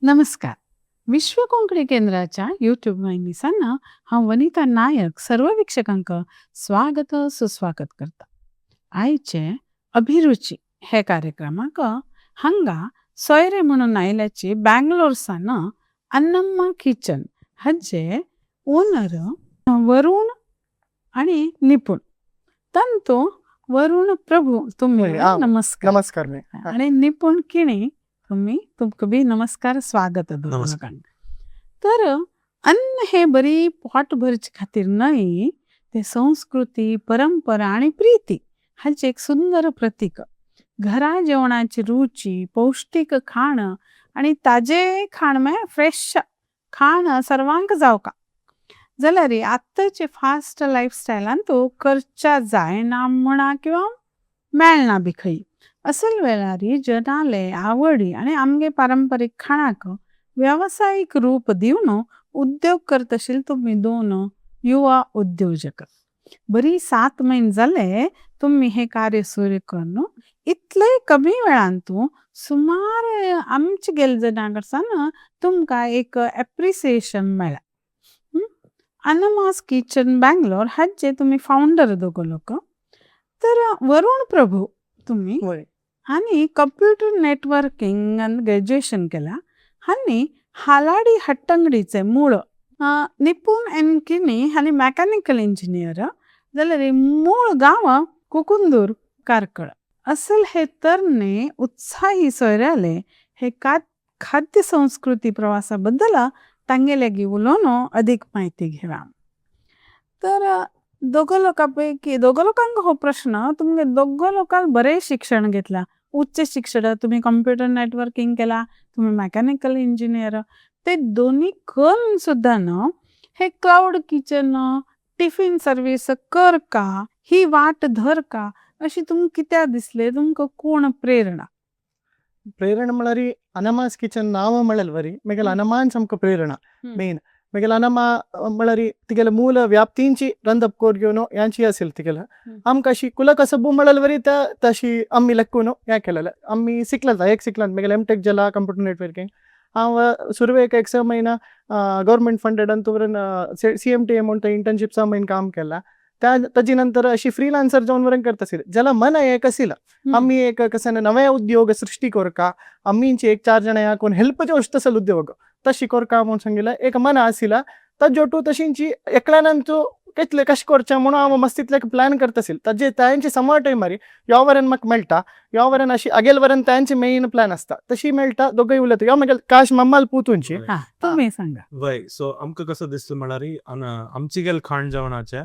नमस्कार. विश्व कोंकणी केंद्राच्या यूट्यूब वाहिनीसान हांव वनिता नायक सर्व वीक्षकांक स्वागत सुस्वागत करता. आयचे अभिरुची हे कार्यक्रमाक हांगा सोयरे म्हणून आयल्याची बंगलोर सान अन्नम्मा किचन हाजे ओनर वरुण आणि निपुण. तंतु वरुण प्रभु तुम्ही नमस्कार. नमस्कार. आणि निपुण किणी तुम्ही तुमका बी नमस्कार, स्वागत. नमस्कार. तर अन्न हे बरी पोट भरचे खातीर न्हय, ते संस्कृती, परंपरा आणि प्रीती हाचे एक सुंदर प्रतीक. घरा जेवणाची रुची, पौष्टिक खाण आणि ताजे खाण म्हळ्यार फ्रेश खाण सर्वांक जावका जाल्यार आत्ताचे फास्ट लायफस्टायलान तो करच्या जायना म्हणा किंवा मेळना बी खंय. असल वेळारी जनाले आवडी आणि आमगे पारंपरिक खाणाक व्यावसायिक रूप दिवन उद्योग करतशील तुम्ही दोन युवा उद्योजक. बरी 7 महिने झाले तुम्ही हे कार्य सुरू करून इतले कमी वेळांतु सुमार आमचे गेले जणां कडसान तुमका एक अप्रिसिएशन मेळा. अन्नमास किचन बंगलोर हाजे तुम्ही फाउंडर दोघं लोक. तर वरुण प्रभु तुम्ही आणि कंप्युटर नेटवर्किंग आणि ग्रॅज्युएशन केला आणि हालाडी हट्टंगडीचे मूळ. निपुण एन किणी हांणी मेकॅनिकल इंजिनियर जाल्यार मूळ गांव कुकुंदूर कार्कळ. असल हे तरणे उत्साही सोयऱ्याले हे खाद्य संस्कृती प्रवासाबद्दल तांगेले उलोवन अधिक माहिती घेवा. तर दोघं लोकांपैकी दोघं लोकांक हो प्रश्न, तुमगे दोघं लोकांक बरे शिक्षण घेतला, उच्च शिक्षण, तुम्ही कंप्युटर नेटवर्किंग केला, तुम्ही मेकॅनिकल इंजिनियर, ते दोन्ही करून सुद्धा न हे क्लाउड किचन टिफिन सर्व्हिस कर का, ही वाट धर का, अशी तुमकां कित्याक दिसले, तुमकां कोण प्रेरणा? प्रेरणा म्हळ्यार अनमास किचन नाव म्हळ्यार मेगेल अनमान आमकां प्रेरणा मेन. मेगेल अनमा म्हळ्यार तिगेले मूल व्याप्तींची रंदप कोर घेवन यांची असेल तिगेले आमकां अशी कुल कसबू म्हळ्यार त्या तशी आमी लेखून हें केलेलें. आमी शिकलें, एक शिकलें मेगेले एम टेक जाला कंप्युटर नेटवर्किंग. हांव सुरवेक एक 6 महिना गव्हर्मेंट फंडेड अंतुवरून CMT म्हूण इंटर्नशीप 6 महिने काम केला. त्या ताजे नंतर अशी फ्रीलान्सर जावन वरून करता आशिल्ले. ज्याला मन एक आशिल्लें आमी एक कसं नवे उद्योग सृष्टी करका, आमींची एक 4 जाणां कोण हेल्प जो तसल उद्योग तशी करका म्हूण सांगिल्लें एक मन आशिल्लें. ताजे टू तशींची एकल्यानंतू कितले कशें करचें म्हणून हांव मस्त इतले प्लॅन करता आशिल्लें. ताजे तांची समर टायमार ह्यो वरेन म्हाका मेळटा, ह्यो वरेन अशी अगेल वरेन तांची मेन प्लॅन आसता तशी मेळटा. दोगूय उलयता ह्यो मागीर काश मम्माल पुतूंची. तुमी सांगा. वय सो आमकां कसो दिसता म्हळ्यार आमची गेल खाण जेवणाचें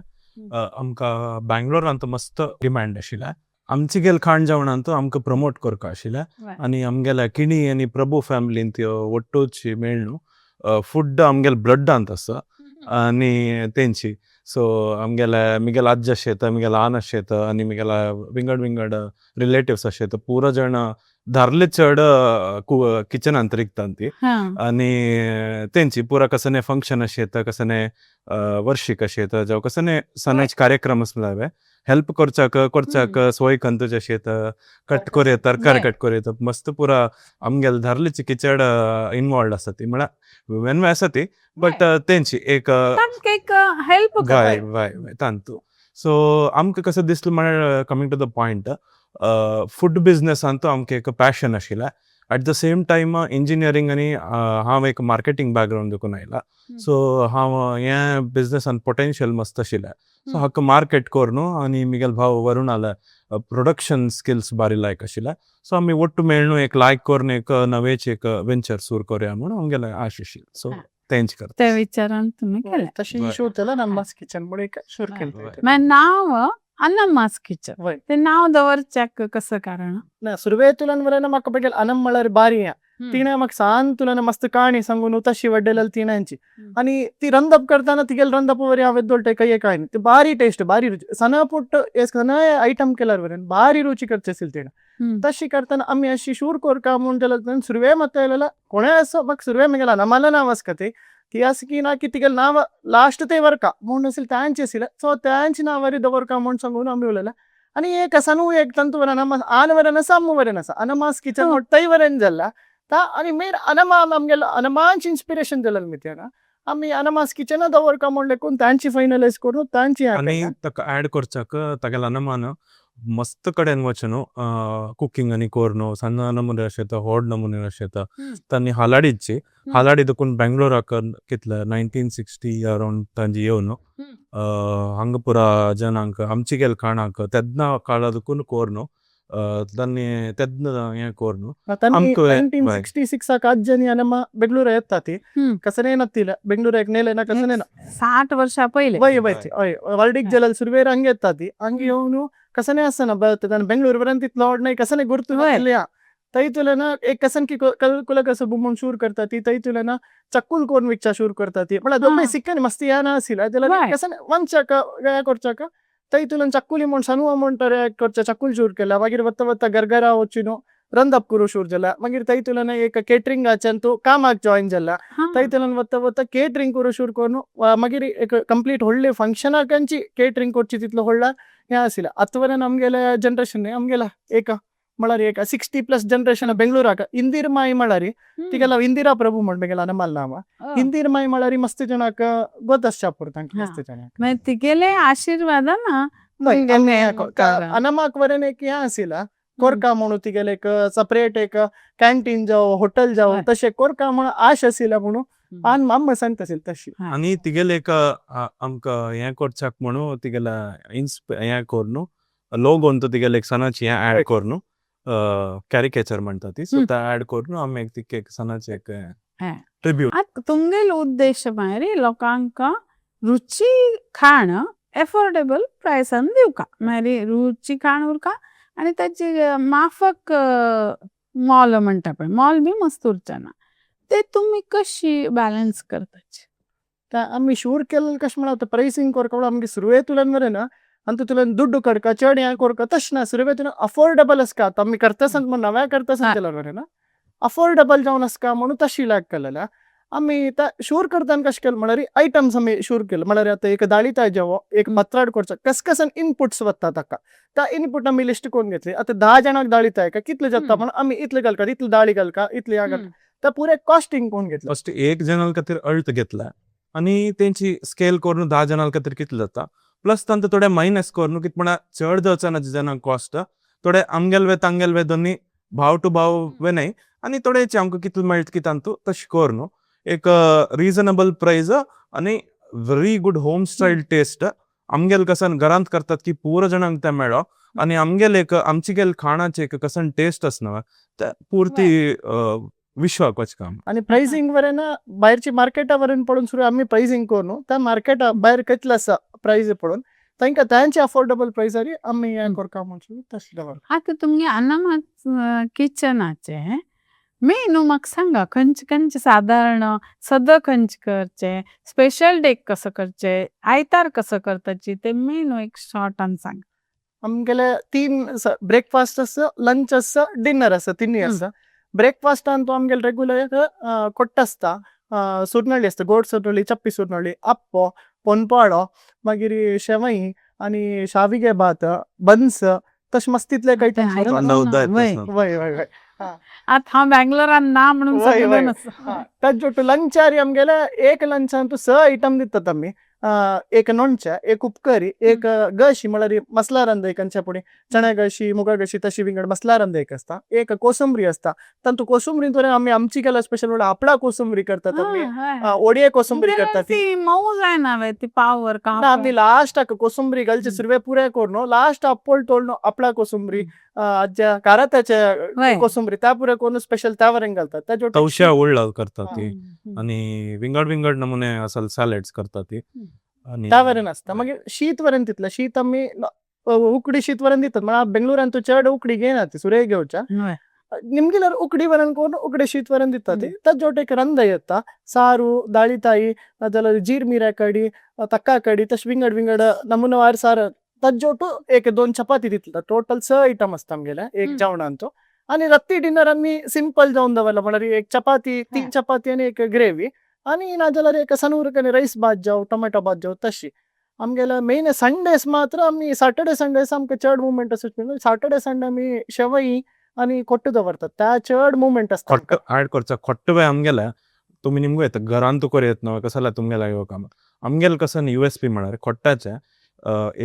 आमकां बँगलोरांत मस्त डिमांड आशिल्लें. आमची गेल खाण जेवणांत आमकां प्रमोट करपा आशिल्लें आनी आमगेल्या किणी आनी प्रभू फॅमिलीन त्यो ಒಟ್ಟೂಚಿ मेळ्ळू फूड आमगेले ब्लडांत आसा आनी तेंची. सो आमगेले मिगेल आज्ज आशेता, मिगेल आन आशेता आनी मिगेला विंगड विंगड रिलेटिव्स आशेता, पुरो जाण धारले चड किचनांत रिगतात ती. आनी तेंची पुरा कसने फंक्शन आशेता, कसने वर्षीक आशेता, जावं कसने सणाचे कार्यक्रम आसले हेल्प करचाक करचाक सोय कंतूच आशेता, कट कोर तरकारी कट कोर मस्त पुरा आमगेले धारलीची किचड इनवॉल्ड आसा ती. म्हळ्यार वेनवे आसा ती बट तेंची एक एक हेल्प गाय वाय तांतू. सो आमकां कसं दिसलें म्हळ्यार coming to the point, food बिजनसांतू आमकां एक पॅशन आशिल्लें. At the same time engineering आनी हांव एक मार्केटींग बॅकग्रावंड देखून आयला. सो हांव हें बिजनसान पोटेन्शियल मस्त आशिल्लें. सो हाका मार्केट करून आनी मिगेल भाव वरुणाले प्रोडक्शन स्किल्स बारी लायक आशिल्लें. सो आमी ಒಟ್ಟು मेळ्ळू एक लायक करून एक नवेच एक वेंचर सुरू करूया म्हणून आमगेलें आश आशिल्लें. सो तेंच करता त्या विचारान तुमी केलें. तशी सुरू केलें अनमास किचन म्हणून एक सुरू केलें. मागीर नांव अन्नमास किचन ते नांव दवरच्याक कसं कारण? ना सुरवेतुल्यान वरेन म्हाका पळय अनम म्हळ्यार बारी तिणें म्हाका सान तुल्यान मस्त काणी सांगून तशी वड्डेलेली तिण्यांची आनी ती रंदप करतना तिगेले रंदप वरी हांवें दोळटे कय काय ती बारी टेस्ट बारी रुची सना पुट्ट सना आयटम केल्यार वरेन बारी रुची करचे आशिल्ली तिणें. तशी करतना आमी अशी शूर करका म्हूण जाल्यार सुरवे मात येयलेल्या कोणें असो म्हाका सुरवे मेगेल्या अनमाले नांव आसका ती ती आसा की ना की तिगेलें नांव लास्ट ते वरका म्हूण आशिल्लें तांचें आशिल्लें. सो तांचें नांव वरी दवरका म्हूण सांगून आमी उलयलें. आनी एक आसा न्हू एक तंतू वरेन आन वरेन आसा अम्मू वरेन आसा अनमास किचन तय वरेन जाल्ला. ता आनी मेन अनमा आमगेलो अनमांच इन्स्पिरेशन दिलेलें मित्याना आमी अनमास किचना दवरका म्हूण लेकून तांची फायनलायज करून तांची आनी ताका ऍड करचाक तागेल्या अनमान मस्त कडेन वचून कुकींग आनी कोरनो सಣ್ण नमुने अशें व्हड नमुने अशें तांणी हालाडीची हालाडी देखून बेंगलोराक कितले 1960 अरावंड तांजी येवन हांगा पुरा जनांक आमची गेल खाणाक तेन्ना काळा देखून कोरनो तांणी तेन्ना हें कोरनो. तांणी 1966 आज्जनी अनमा बेंगळूर येता ती कसने नತ್ತಿಲ್ಲ ಬೆಂಗಳೂರಾಗ ನೇಲೇನ ಕಸನೇನ 60 ವರ್ಷ ಪೈಲೆ ವೈ ವೈ ಹಯ್ ವರ್ಡಿಗ್ ಜಲಲ್ ಸುರ್ವೇರ್ ಹಂಗೆ ಎತ್ತಾತಿ ಹಂಗೆ ಇವನು ಕಸನೆ ಆಸನ ಬರುತ್ತೆ ನಾನು ಬೆಂಗಳೂರು ಬರಂತ ಇತ್ಲ ನೈ ಕಸನೆ ಗುರ್ತು ಇಲ್ಲ तैतुलेना एक कसन की कुल कसं बुमून शूर करता ती तैतुलेना चक्कुल कोण विकचा शूर करता ती म्हळ्यार दोन सिक्कनी मस्ती याना आसिला त्याला कसन वंचाक काय करचाक तैतुलन चक्कुली म्हण सनु अमौंट करचा चक्कुल शूर केला मागीर वत्ता वत्ता गरगरा वचिनो रंदप करू शूर जाला मागीर तैतुलन एक केटरिंग आचंतु कामाक जॉईन जाला तैतुलन वत्ता वत्ता केटरिंग करू शूर करून मागीर एक कंप्लीट होडले फंक्शनाकांची केटरिंग करची तितलो होडला हे आसिला अथवा ನಮ್ಗೆಲ್ಲ ಜನರೇಷನ್ ನಮ್ಗೆಲ್ಲ ಏಕ ಮಳಾರಿ ಏಕ 60+ ಜನರೇಷನ್ ಬೆಂಗಳೂರಾಕ ಇಂದಿರ್ ಮಾಯಿ ಮಳಾರಿ ತಿಗೆಲ್ಲ ಇಂದಿರಾ ಪ್ರಭು ಮಾಡ್ಬೇಕಲ್ಲ ನಮ್ಮಲ್ಲ ನಾವ ಇಂದಿರ್ ಮಾಯಿ ಮಳಾರಿ ಮಸ್ತ್ ಜನಕ ಗೊತ್ತಶ್ಚಾಪುರ ತಂಕ ಮಸ್ತ್ ಜನ ತಿಗೆಲೆ ಆಶೀರ್ವಾದನ ಅನಮಾಕ್ ವರೆನೆ ಏಕ ಆಸಿಲ್ಲ कोरका म्हणून तिगेले एक सपरेट एक कॅन्टीन जावं होटल जावं तशें कोरका म्हणून आश आशिल्ला म्हणून आनी माम्मा सांगता आशिल्ली तशी. आनी तिगेले एक आमकां हें करचाक म्हणून तिगेले हें करून लोगो अंतू तिगेले एक सणाची हें ऍड करून कॅरिकेचर म्हणटा ती सो ते ऍड करून आमी एक तिका एक सणाची एक ट्रिब्यूट. आतां तुमगेलो उद्देश म्हळ्यार लोकांक रुची खाण एफोर्डेबल प्रायसान दिवका म्हळ्यार रुची खाण उरका आनी ताची माफक मॉल म्हणटा पळय मॉल बी मस्त उरचें ना ते तुमी कशी बॅलन्स करताची? आमी शूर केल्लें कशें म्हळ्यार प्रायसींग कोरका आमगे सुरवेतुल्यान मरे अंतू तुल्यान दुड्डू कडका चड हें कोरका तशें ना सुरवेतून अफोर्डेबल आसका आतां आमी करता म्हण नव्या करता जाल्यार मरे ना अफोर्डेबल जावन आसका म्हणून तशी लायक केलेलें आमी शूर करताना कशें केलें म्हळ्यार आयटम्स आमी शूर केले म्हळ्यार आतां एक दाळी जेवो एक पत्राड करचो कस कसन इनपुट्स वता ताका त्या इनपुट आमी लिस्ट करून घेतली. आतां 10 जाणांक दाळी ताय कितले जाता म्हणून आमी इतले घालका इतले दाळी घालका इतले ह्या घालका त्या पुरे कॉस्टिंग करून घेतलं. फस्ट एक जणां खातीर अल्ट घेतला आनी तेंची स्केल करून 10 जाणां खातीर कितले जाता प्लस तांकां थोडे मायनस करून कितें म्हळ्यार चड जावचो ना जाणांक कॉस्ट थोडे आमगेल वे तांगेल वे दोनी भाव टू भाव वे न्हय आनी थोडेचे आमकां कितले मेळटा की तांतू तशें करून एक रिजनेबल प्रायस आनी very good home style taste आमगेल कसन घरांत करतात की पुरो जाणांक तें मेळो आनी आमगेल एक आमची गेल खाणाची एक कसन टेस्ट आसना ते पुर्ती विश्वाक वच काम. आनी प्रायसींग वरेन भायरची मार्केटा वरेन पळोवन सुरू आमी प्रायसींग करून त्या मार्केटा भायर कितलें आसा प्रायस पळोवन तांकां तांचे अफोर्डेबल प्रायसारी आमी हें करता म्हणून तशें दवर. आतां तुमगे अनमास किचनाचे मेनू म्हाका सांगा खंयचे खंयचे सादारण सदां खंयचे करचे स्पेशल डे कसो करचे आयतार कसो करताची ते मेनू एक शॉर्टान सांग. आमगेले 3 ब्रेकफास्ट आसा लंच आसा डिनर आसा तिनूय आसा. ब्रेकफास्टान तो आमगेले रेगुलर कोट्ट आसता सुरनळी आसता गोड सुरनळी चप्पी सुरनळी अप्पो पोनपाडो मागीर शेवई आनी शाविगे भात बन्स तशें मस्त तितले आयटम्स. वय वय वय आतां हांव बेंगलोरान ना म्हणून ताजे लंचारी आमगेले एक लंचान तूं 6 आयटम दितात आमी. एक नोणचें एक उपकरी एक गशी म्हळ्यार मसला रंद एक पुढे चण्या गशी मुगा गशी तशी विंगड मसला रंद एक आसता एक कोसंबरी आसता तातूंत कोसंबरीन तर आमी आमची केला स्पेशल म्हणल्यार आपडा कोसंबरी करतात आमी ओडये कोसंबरी करतात ती मऊ जायना वे ती पावर का आमी लास्टाक कोसंबरी घालचे सुरवे पुरे करून लास्ट आप्पोल तोडून आपडा कोसंबरी आज्या कारात्याचे कोसंबरी त्या पुरे करून स्पेशल त्या वरेन घालतात. तवश्या उळ्ळ करतात ती आनी विंगड विंगड नमुने असल सॅलड्स करतात ती त्या वरेन आसता. मागीर शीत वरेन तितलें शीत आमी उकडी शीत वरेन दितात म्हळ्यार बेंगलोरान तूं चड उकडी घेयना ती सुरय घेवच्या निमगिल्यार उकडी वरेन करून उकडी शीत वरेन दितात ती. ताजे एक रंद येता सारू दाळी ताई नाजाल्यार जीर मिऱ्या कडी तक्का कडी तशें विंगड विंगड नमुनेवार सार ताजे एक 2 चपाती दितले. टोटल 6 आयटम आसता आमगेले एक जेवणांत. आनी राती डिनर आमी सिंपल जावन दवरला म्हळ्यार एक चपाती 3 चपाती आनी एक ग्रेवी आनी नाजाल्यार एक सनूर रायस भात जावं टोमॅटो भात जावं तशी. आमगेले मेन संडेस मात्र आमी सॅटर्डे संडेस आमकां चड मुवमेंट आसा सॅटर्डे संडे आमी शेवई आनी कोट्टू दवरतात. त्या चड मुवमेंट आसता. खोट्ट ऍड करचा खोट्ट बाय आमगेले तुमी निमगो येता घरान तूं कर येत ना कसं जाल्यार तुमगेले यो काम आमगेले कसं यूएसपी म्हळ्यार खोट्टाचे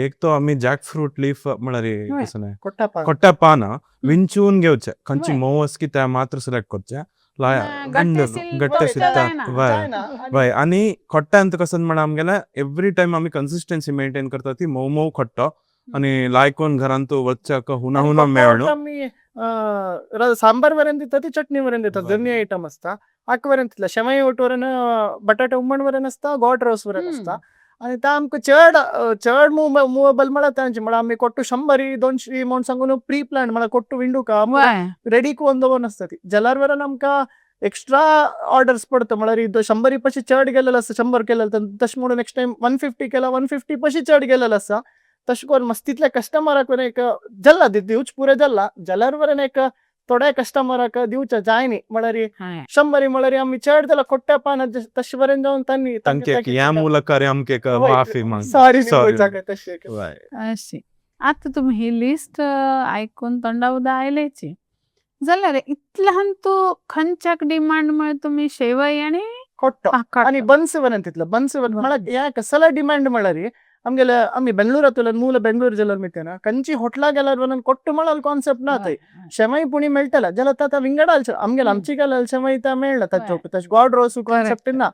एक तो आमी जॅक फ्रूट लीफ म्हळ्यार कसं न्हय कोट्टा पान. खोट्टा पानां विंचून घेवचे खंयची वय. मोव आसा की त्या मात्र सिलेक्ट करचे लाया ना, गट्टे गट्टे सिल सिलता जायना. वय जायना आनी वय. आनी खोट्ट्यांत कसं म्हणा आमगेले एवरी टायम आमी कन्सिस्टन्सी मेंटेन करता ती मोव मोव खोट्टो आनी लायकोन घरांत वच्चाक हुना हुना मेळणू. आमी सांबार वरेन दिता ती चटणी वरेन दिता. वय. दोन्ही आयटम आसता. आक वरेन दितला शेवई ओट वरेन, बटाटे हुमण वरेन आसता, गोड रोस वरेन आसता. आनी ता आमकां चड चड मुवेबल म्हळ्यार तांचे म्हळ्यार आमी कोट्टू 100-200 म्हण सांगून प्री प्लॅन म्हळ्यार कोट्टू विंडूका रेडी कोवन दवरून आसता ती. जाल्यार वरेन आमकां एक्स्ट्रा ऑर्डर्स पडता म्हळ्यार 100 पशी चड गेलेले आसता, 100 केलेले तशें म्हणून नेक्स्ट टायम 150 केला, 150 पशी चड गेलेले आसा. तशें करून मस्त तितले कस्टमराक एक जल्ला दिवच पुरें जल्ला जाल्यार वरेन एक थोड्या कस्टमराक दिवचे जाय न्ही म्हळ्यार 100 म्हळ्यार आमी चड जाल्यार खोट्ट्या पानां तशें बरें जावन तांणी तांके ह्या ಮೂಲಕ आमकां एक माफी माग. सॉरी. सॉरी. तशें. वय. अशी आतां तुमी ही लिस्ट आयकून तोंडा उदक आयलेची जाल्यार इतल्यान तूं खंयच्याक डिमांड म्हळ्यार तुमी शेवई आनी खोट्टो आनी बन्स वरेन तितलो बन्स म्हळ्यार ह्या कसला डिमांड म्हळ्यार आमगेले आमी बेंगळूरांतल्यान मूल बेंगळूर जिल्ल्यार मितेना खंयची होटला गेल्यार वरून कोट्टू म्हळ्यार कॉन्सेप्ट ना थंय. शेवई पुणी मेळटले जाल्यार आतां विंगड आमगेले आमची गेल्यार शेवई ता मेळना ताचे तशें गोड रोस कॉन्सेप्ट ना,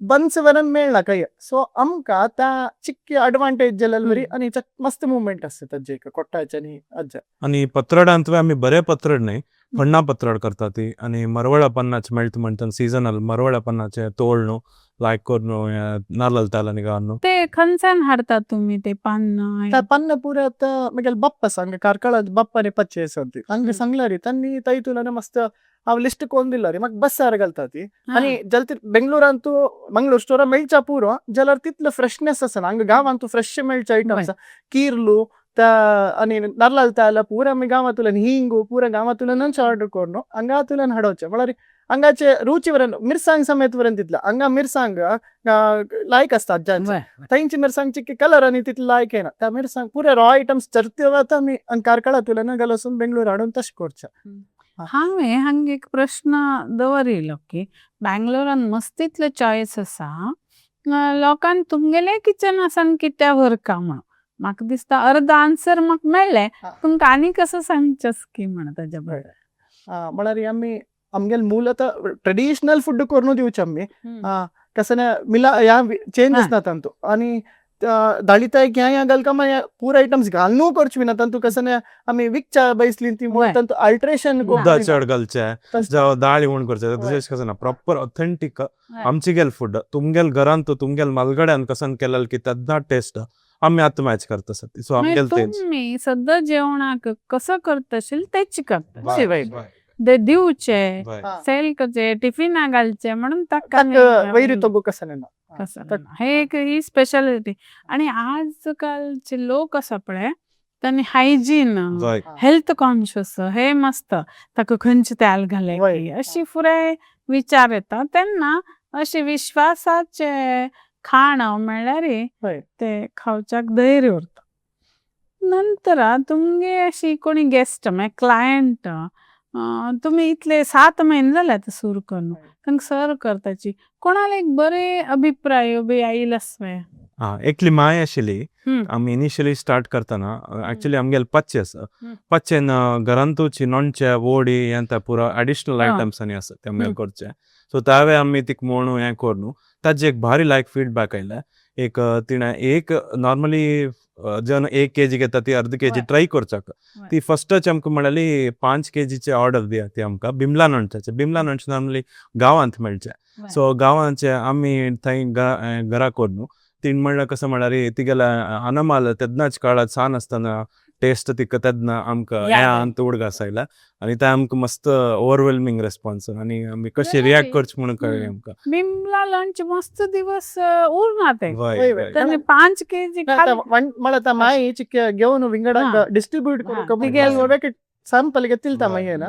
बन्स वरेन मेळना खंय. सो आमकां त्या चिक्की अडवांटेज जाल्यार बरी आनी मस्त मुवमेंट आसता ताजे कोट्टाचे आनी आज्जा. आनी पत्रडांत आमी बरे पत्रड न्हय पन्ना पत्रड करता ती आनी मरवळा पन्नाचे मेळटा म्हणटा सिजनल मरवळा पन्नाचे तोळ न्हू लायक करून नाल्ल ताल आनी घालून. ते खंयच्यान हाडतात तुमी ते पान्न? त्या पन्न पुरे आतां म्हगेले बाप्पा आसा हांगा कार्कळा बाप्पा आनी पच्चे आसा ती हांगा सांगला रे तांणी थंयतून मस्त हांव लिस्ट कोन्न दिला रे म्हाका बस्सार घालता ती. आनी जाल्यार ती बेंगळुरांतू मंगळूर स्टोरा मेळच्या पुरो जाल्यार तितलो फ्रेशनेस आसना. हांगा गांवांतू फ्रेश मेळचे आयटम्स किर्लू त्या आनी नाल्ल ताल पुरा आमी गांवांतल्यान हिंगू पुरा गांवांतल्यानूच ऑर्डर करून हांगातल्यान हाडोवचें म्हळ्यार हांगाचे रुची वरेन मिरसांग समेत वरेन दितले. हांगा मिरसांग लायक आसता आज्जांचे, थंयची मिरसांग चिक्की कलर आनी तितले लायक येना. त्या मिरसांग पुरे रॉ आयटम्स चरते वता आमी हांगा कार्कळांतल्यान घालसून बेंगळूर हाडून तशें करचें. हांवें हांगा एक प्रश्न दवरिलो की बेंगलोरान मस्त इतले चॉयस आसा, लोकांक तुमगेले किचनासान कित्याक व्हरका म्हण म्हाका दिसता अर्द आन्सर म्हाका मेळ्ळे. तुमकां आनी कसो सांगचें की म्हण ताज्या बद्दल. म्हळ्यार आमी आमगेले मूल आतां ट्रेडिशनल फूड करून दिवचे आमी कसं ना मिला ह्या चेंजस ना तांतू. आनी दाळीताय ह्या घालका मागीर पुरा आयटम्स घालनू करचे ना तांतू. कसं ना आमी विकच्या बैसली ती तांतू अल्ट्रेशन. उदक चड घालचें जावं दाळ हुमण करचें तशें कसं ना, प्रॉपर ऑथेंटीक आमची गेल फूड तुमगेल घरांत तुमगेल मालगड्यान कसन केलेल की तेन्ना टेस्ट आमी आतां मॅच करता सती. सो आमगेल तेच तुमी सद्दां जेवणाक कसो करतशील तेच करता ते दिवचे सेल करचे टिफिना घालचे म्हणून ताका वैर तो कसं ना कसं हे एक ही स्पेशालिटी. आणि आजकालचे लोक आसा पळय तांणी हायजीन हेल्थ कॉन्शियस हे मस्त ताका खंयचे तेल घाले अशी फुडें विचार येता तेन्ना अशे विश्वासाचे खाण म्हणल्यार ते खावच्याक धैर्य उरता. नंतर तुमगे अशी कोणी गेस्ट म्हळ्यार क्लायंट तुमी इतले 7 म्हयने जाले आतां सुरू करून तांकां सर्व करताची कोणाले एक बरे अभिप्राय बी आयिल्ले आसवे? एकली माय आशिल्ली आमी इनिशियली स्टार्ट करतना एक्चुअली आमगेले पच्चे आसा पच्चेन घरांतूच नोणचे वोडी हें पुरा एडिशनल आयटम्स आनी आसा ते आमगेले करचे. सो त्यावे आमी तिका म्हणू हें करून ताजे एक भारी लायक फीडबॅक आयले. एक तिणें एक नॉर्मली जन 1 केजी घेता ती अर्द केजी ट्राय करचाक ती फर्स्टच आमकां म्हळ्याली 5 केजीचे ऑर्डर दिया ती आमकां बिमला नोणच्याचे. बिमला नोणचें नॉर्मली गांवांत मेळचें. सो गांवांचे आमी थंय घरा करून तीण म्हणल्यार कसं म्हणल्यार तिगेले अनमाल तेन्नाच काळात सान आसतना टेस्ट तिका तेन्ना आमकां हें आंत उडगास आयला आनी ते आमकां मस्त ओवरवेल्मिंग रेस्पॉन्स आनी आमी कशें रिएक्ट करचें म्हणून कळ्ळें आमकां. बिमला लंच मस्त दिवस उरना ते 5 केजी म्हळ्यार माई चिक्के घेवन विंगडाक डिस्ट्रिब्यूट करूंक सॅम्पल घेतिल ता मागीर ना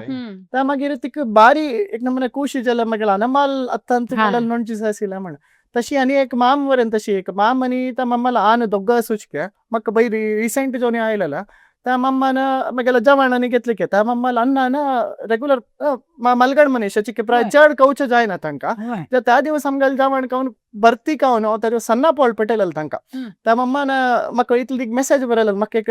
त्या मागीर तिका बारी एक नमुने खुशी जाल्या मागीर अनमाल अत्तंत नोणची आशिल्लें म्हण. तशी आनी एक माम वरेन तशी एक माम आनी त्या मामाला आन दोग्गा सुचके म्हाका बरी रिसेंट जोनी आयलेला. त्या मम्मान मागेलो जेवण आनी घेतले की त्या मम्माला अन्नान रेगुलर मलगड मनीस चिके प्राय चड कवचे जायना तांकां. त्या दिवस आमगेले जेवण खावन भरती खावन त्या दिवस सन्ना पोळ पेटयलेलो तांकां. त्या मम्मान म्हाका इतली मेसेज बरयलेलो, म्हाका एक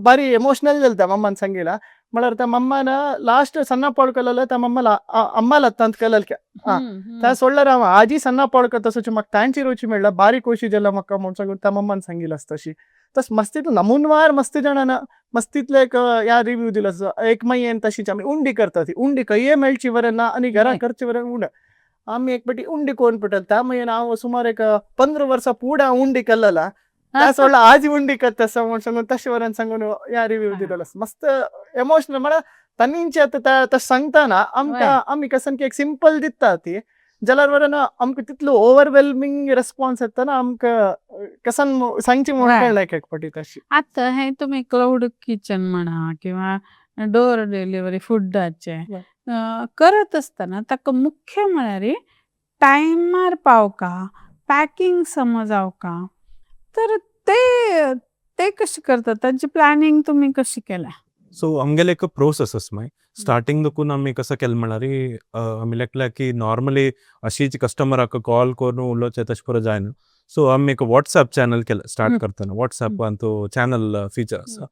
बारी एमोशनल जालें त्या मम्मान सांगिला. म्हळ्यार त्या मम्मान लास्ट सन्ना पोळ केलेलो त्या मम्माला अम्माला ತಂत केलेल. त्या सोडल्यार हांव आजी सन्ना पोळ करता तसोच म्हाका तांची रुची मेळ्ळा, बारी खोशी जाल्या म्हाका म्हूण सांगून त्या मम्मान सांगिल आसता तशी. तस मस्तीत नमूनवार मस्ती जाणां मस्तीतले एक ह्या रिव्यू दिलो. एक मागीर तशीच आमी उंडी करता, ती उंडी खंयय मेळची बरें ना आनी घरा करची बरें उंड. आमी एक पाटी उंडी कोन्न पडटले त्या मागीर हांव सुमार एक 15 वर्सां फुडें हांव उंडी केल्लेला त्या सोडला आजी उंडी करता आसा म्हूण सांगून तशें वरान सांगून ह्या रिव्यू दिलेलो. मस्त एमोशनल म्हळ्यार तांचे आतां तशें सांगतना आमकां आमी कसन की एक सिंपल दिता ती जाल्यार वरान आमकां तितलो ओवरवेल्मिंग रेस्पॉन्स येता ना आमकां कसन सांगची म्हूण कळ्ळें एक एक फावटी तशी. आतां हे तुमी क्लाउड किचन म्हणा किंवा डोर डिलिव्हरी फुडाचे करत आसतना ताका मुख्य म्हळ्यार टायमार पावका, पॅकिंग समज जावका, तर ते ते कशें करतात, तांची प्लॅनिंग तुमी कशी केल्या? सो आमगेले एक प्रोसेस आसा मागीर स्टार्टिंग देखून आमी कसो केलें म्हळ्यार आमी लेखला की नॉर्मली अशीच कस्टमराक कॉल करून उलोवचें तशें पुरो जायना. सो आमी एक वॉट्सएप चॅनल केलें स्टार्ट करतना. वॉट्सएपान तो चॅनल फिचर आसा,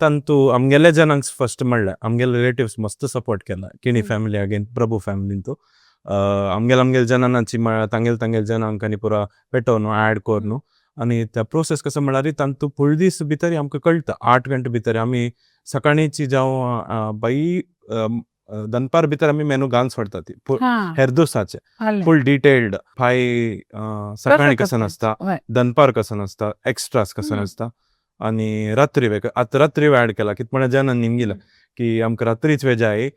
तांतू आमगेले जनांक फस्ट म्हणलें, आमगेले रिलेटिव्स मस्त सपोर्ट केला, किणी फॅमिली अगेन प्रभू फॅमिलीन तो आमगेले आमगेले जनांची तांगेले तांगेले जनांक आनी पुरो पेटोवन ऍड करून. आनी त्या प्रोसेस कसो म्हळ्यार तांतू फुल दीस भितर आमकां कळटा, 8 घंटे भितर आमी सकाळींची जावं बाई दनपार भितर आमी मेनू घालून सोडटा ती हेर दिवसाचे फुल डिटेल्ड फाय सकाळी कसं नासता, दनपार कसं नासता, एक्स्ट्रास कसं नासता आनी रात्री वेळ. आतां रात्री ऍड केला कितें म्हळ्यार जनान निमगिला की आमकां रात्रीच वेळ जाय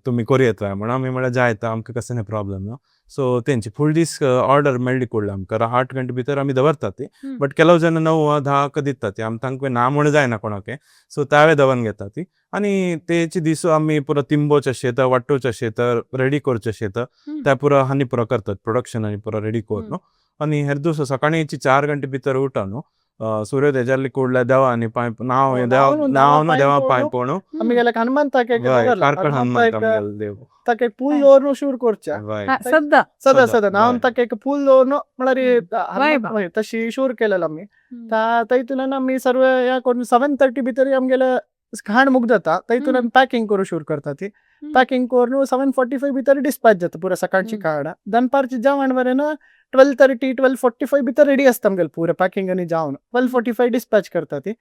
तुमी करूं येता म्हणून आमी म्हळ्यार जाय आमकां कसलें प्रॉब्लम ना. सो तेंची फुल दीस ऑर्डर मेळ्ळी कुडले आमकां 8 घंटे भितर आमी दवरतात ती, बट ಕೆಲವು जन 9 10 दितात ती, आमी तांकां ना म्हूण जायना कोणाक, सो त्यावे दवरून घेतात ती. आनी तेचे दीस आमी पुरो तिंबोचे शेत, वाटोवचे शेत, रेडी करचे शेत, त्या पुरो आनी पुरो करतात प्रोडक्शन आनी पुरो रेडी करून. आनी हेर दिवसा सकाळीं 4 घंटे भितर उठा न्हू, सूर्योदय जाल्ले कुडले देवा आनी पांय नांव देवा नांव ना देवा पांय पळोवन आमी गेले हनुमंताक कार्कळ हनुमंत आमगेले देव ताका एक पूल दवरून शूर करच्या सद्दा सदा सदा नांव ताका एक पूल दवरून म्हळ्यार तशी शूर केलेलो आमी. तैतून आमी सर्व ह्या करून 7:30 भितर आमगेले खाण मुगदता, तैतून आमी पॅकिंग करून शूर करता ती. पॅकिंग करून 7:45 भितर डिस्पॅच जाता पुरा सकाळची खाण. दनपारची जेवण बरें 12:30 12:45 भितर रेडी आसता आमगेलें पुरा पॅकिंग आनी जेवण. 12:45 डिस्पॅच करता ती.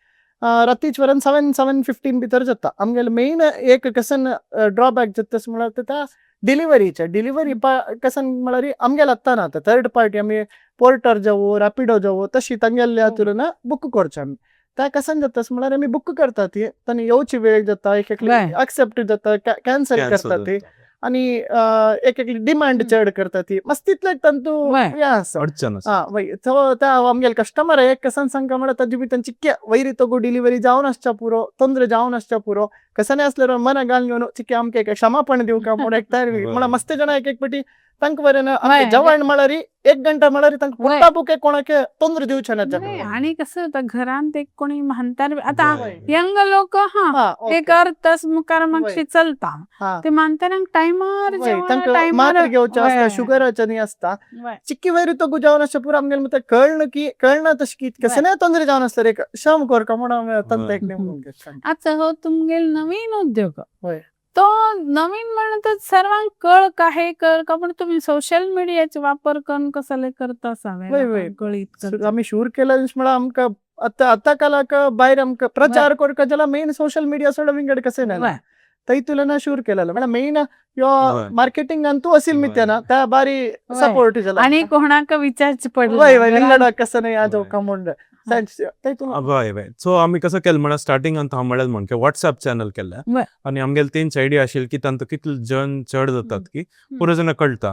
रातीच वरान 7 7:15 भितर जाता. आमगेलें मेन एक कसन ड्रॉबॅक जाता तशें म्हळ्यार त्या डिलिव्हरीचे डिलिव्हरी कसन म्हळ्यार आमगेले आत्तां ना आतां थर्ड पार्टी आमी पोर्टर जावं रॅपिडो जावं तशी तांगेले हातून बूक करचे आमी. त्या कसन जाता म्हळ्यार आमी बूक करता ती तांणी येवची वेळ जाता, एक एकली एक्सेप्ट जाता, कॅन्सल करता ती आनी एक एकली डिमांड चड करता ती मस्त तितले तांतू हें आसा अडचण आसा. आं वय. सो त्या आमगेले कस्टमर एक कसन सांगता म्हळ्यार ताजी बी तांची वैरी तगो डिलिव्हरी जावन आसच्या पुरो, ತೊಂದರೆ जावन आसच्या पुरो, कसने आसल्यार मना घालून घेवन चिके आमकां एक क्षमापण दिवका म्हूण एक तयार. म्हळ्यार मस्त जाणां एक एक पाटी तांकां बरें ना जेवण म्हळ्यार 1 घंटा म्हळ्यार तांकां पोटा भुकेक कोणाक ತೊंದರೆ दिवचें ना. आनी कसं जाता घरांत एक कोणी म्हानतार आतां यंग लोक हा एक अर्द तास मुखार मातशी चलता, ते म्हानताऱ्यांक टायमार तांकां मात्र घेवचें आसता, शुगराचें न्ही आसता. चिक्की वयर तो जावन आसता पुरो आमगेलें मागीर कळना की कळना तशें की कसलें ತೊಂದರೆ जावन आसता एक क्षम करका म्हूण हांव तांकां एक नेम. आतां हो तुमगेलो नवीन उद्योग तो नवीन म्हणत सर्वांक कळ का हे कर का, पण तुम्ही सोशल मिडियाचे वापर करून कसले करता कळीत. आमी शूर केला म्हळ्यार आमकां आतां आतां कालाक भायर आमकां प्रचार करका जाल्यार मेन सोशल मिडिया सोडा विंगड कशें ना तैतुलना शूर केलेलं म्हळ्यार मेन यो मार्केटिंग अंतू असील मित्याना त्या बारी सपोर्ट जाला आणि कोणाक विचारचे पडले वय वय विंगड कसं नाही आज म्हूण. वय वय. सो आमी कसं केलें म्हळ्यार स्टार्टिंग हांव म्हळ्यार म्हण की वॉट्सएप चॅनल केल्लें आनी आमगेले तेंची आयडिया आशिल्ली की तांकां कितले जण चड जातात की पुरो जाणां कळटा.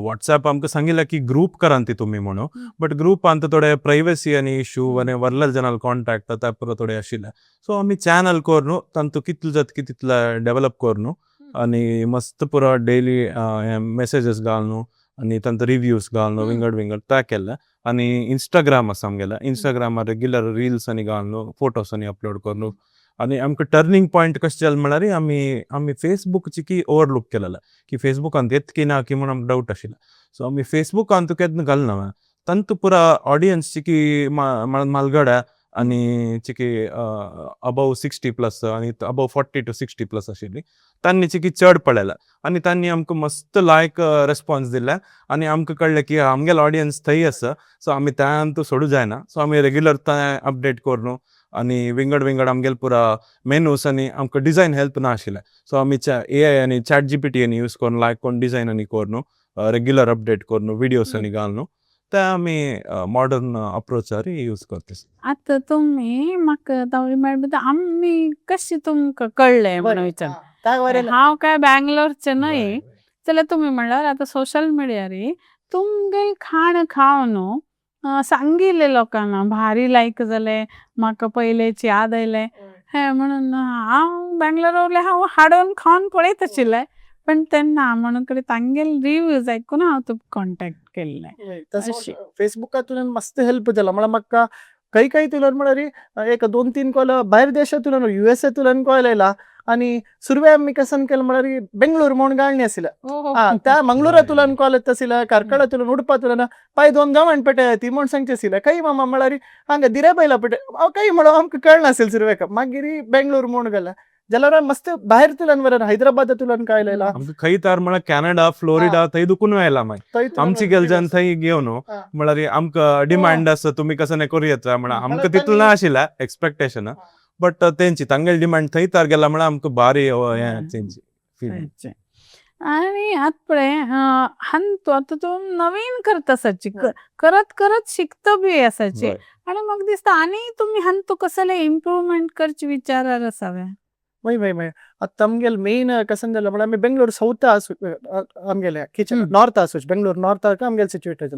वॉट्सएप आमकां सांगिल्लें की ग्रूप करान ती तुमी म्हणून, बट ग्रुपान थोडे प्रायवसी आनी इशू आनी व्हडले जणां कॉन्टॅक्ट त्या पुरो थोडे आशिल्ले. सो आमी चॅनल करून तांतू कितले जाता की तितले डेव्हलप करून आनी मस्त पुरो डेली मेसेजीस घालून आनी तांचो रिव्यूज घालून विंगड विंगड त्या केल्लें. आनी इंस्टाग्राम आसा आमगेलें, इंस्टाग्रामार रेगुलर रिल्स आनी घालून फोटोस आनी अपलोड करून आनी आमकां टर्निंग पॉयंट कशें जालें म्हळ्यार आमी आमी फेसबूक की ओवरलूक केलेलें की फेसबुकांत येत की ना की म्हूण आमकां डावट आशिल्लो. सो आमी फेसबुकांत केन्ना घालना तांतू पुरा ऑडियन्स चिकी मालगडा आनी चिकी अबव 60+ आनी अबव 40 to 60+ आशिल्ली, तांणी चिकी चड पळयला आनी तांणी आमकां मस्त लायक रेस्पॉन्स दिला आनी आमकां कळ्ळें की आमगेलो ऑडियन्स थंय आसा. सो आमी त्यान सोडूं जायना. सो आमी रेग्युलर थंय अपडेट करून आनी विंगड विंगड आमगेले पुरा मेनूस आनी आमकां डिजायन हेल्प ना आशिल्लें. सो आमी एआय आनी चॅट जीपीटी आनी यूज करून लायक कोण डिजायन आनी करून रेग्युलर अपडेट करून विडियोस आनी घालून ते आमी मॉडर्न अप्रोचार यूज करता. आतां तुमी म्हाका तावळी मेळटा, आमी कशें तुमकां कळ्ळें म्हणून विचार. हांव काय बँगलोरचें न्हय जाल्यार तुमी म्हणल्यार आतां सोशल मिडियार तुमगेल खाण खावन सांगिल्ले लोकांना भारी लायक जालें, म्हाका पयलेची याद आयलें हें म्हणून. हांव बँगलोर हांव हाडून खावन पळयत आशिल्लें, पण तेन्ना म्हणून कडेन तांगेल रिव्यूज आयकून हांव तुका कॉन्टेक्ट केल्लें. तशें फेसबुकातून मस्त हेल्प जाला. म्हळ्यार म्हाका काही काही तुलन म्हळ्यार एक दोन तीन कॉल भायर देशांतून, युएसए तुलन कॉल आयला. आनी सुरवे आमी कसन केलें म्हळ्यार बेंगळूर म्हूण गाळणी आशिल्लें. हा, त्या मंगळूरातून कॉल येता आशिल्ले, कार्कळातून, उडपातून, पाय दोन गांवान पेटे ती म्हूण सांगचे आशिल्ले. काही मामा म्हळ्यार हांगा दिरेबैला पेटे हांव काही म्हणून आमकां कळनाशिल्लें सुरवेक. मागीर बेंगळूर म्हूण गेले जाल्यार मस्त भायर तुलन बरें, हैदराबादातून कॉल आयला. आमकां खंय तर म्हळ्यार कॅनडा, फ्लोरिडा थंय दुकून आयला मागीर आमची गेलच्यान थंय घेवन म्हळ्यार आमकां डिमांड आसा, तुमी कसं नाही करूं येता म्हळ्यार आमकां तितून ना आशिल्लें एक्सपेक्टेशन, बट तेंची तांगेली डिमांड थंय तर गेला म्हळ्यार आमकां भारी हें तेंची फिलिंग. आनी आतां पळय हांतू आतां तूं नवीन करता आसाची, करत करत शिकता बी आसाची आनी म्हाका दिसता आनी तुमी हांतू कसले इम्प्रुवमेंट करचे विचारार आसावे? वय वय वय, आतां आमगेले मेन कसन जालें म्हळ्यार आमी बेंगळूर सौथ आसू, आमगेले किचन नॉर्थ आसूच, बेंगळूर नॉर्थ आमगेले सिच्युएटेड.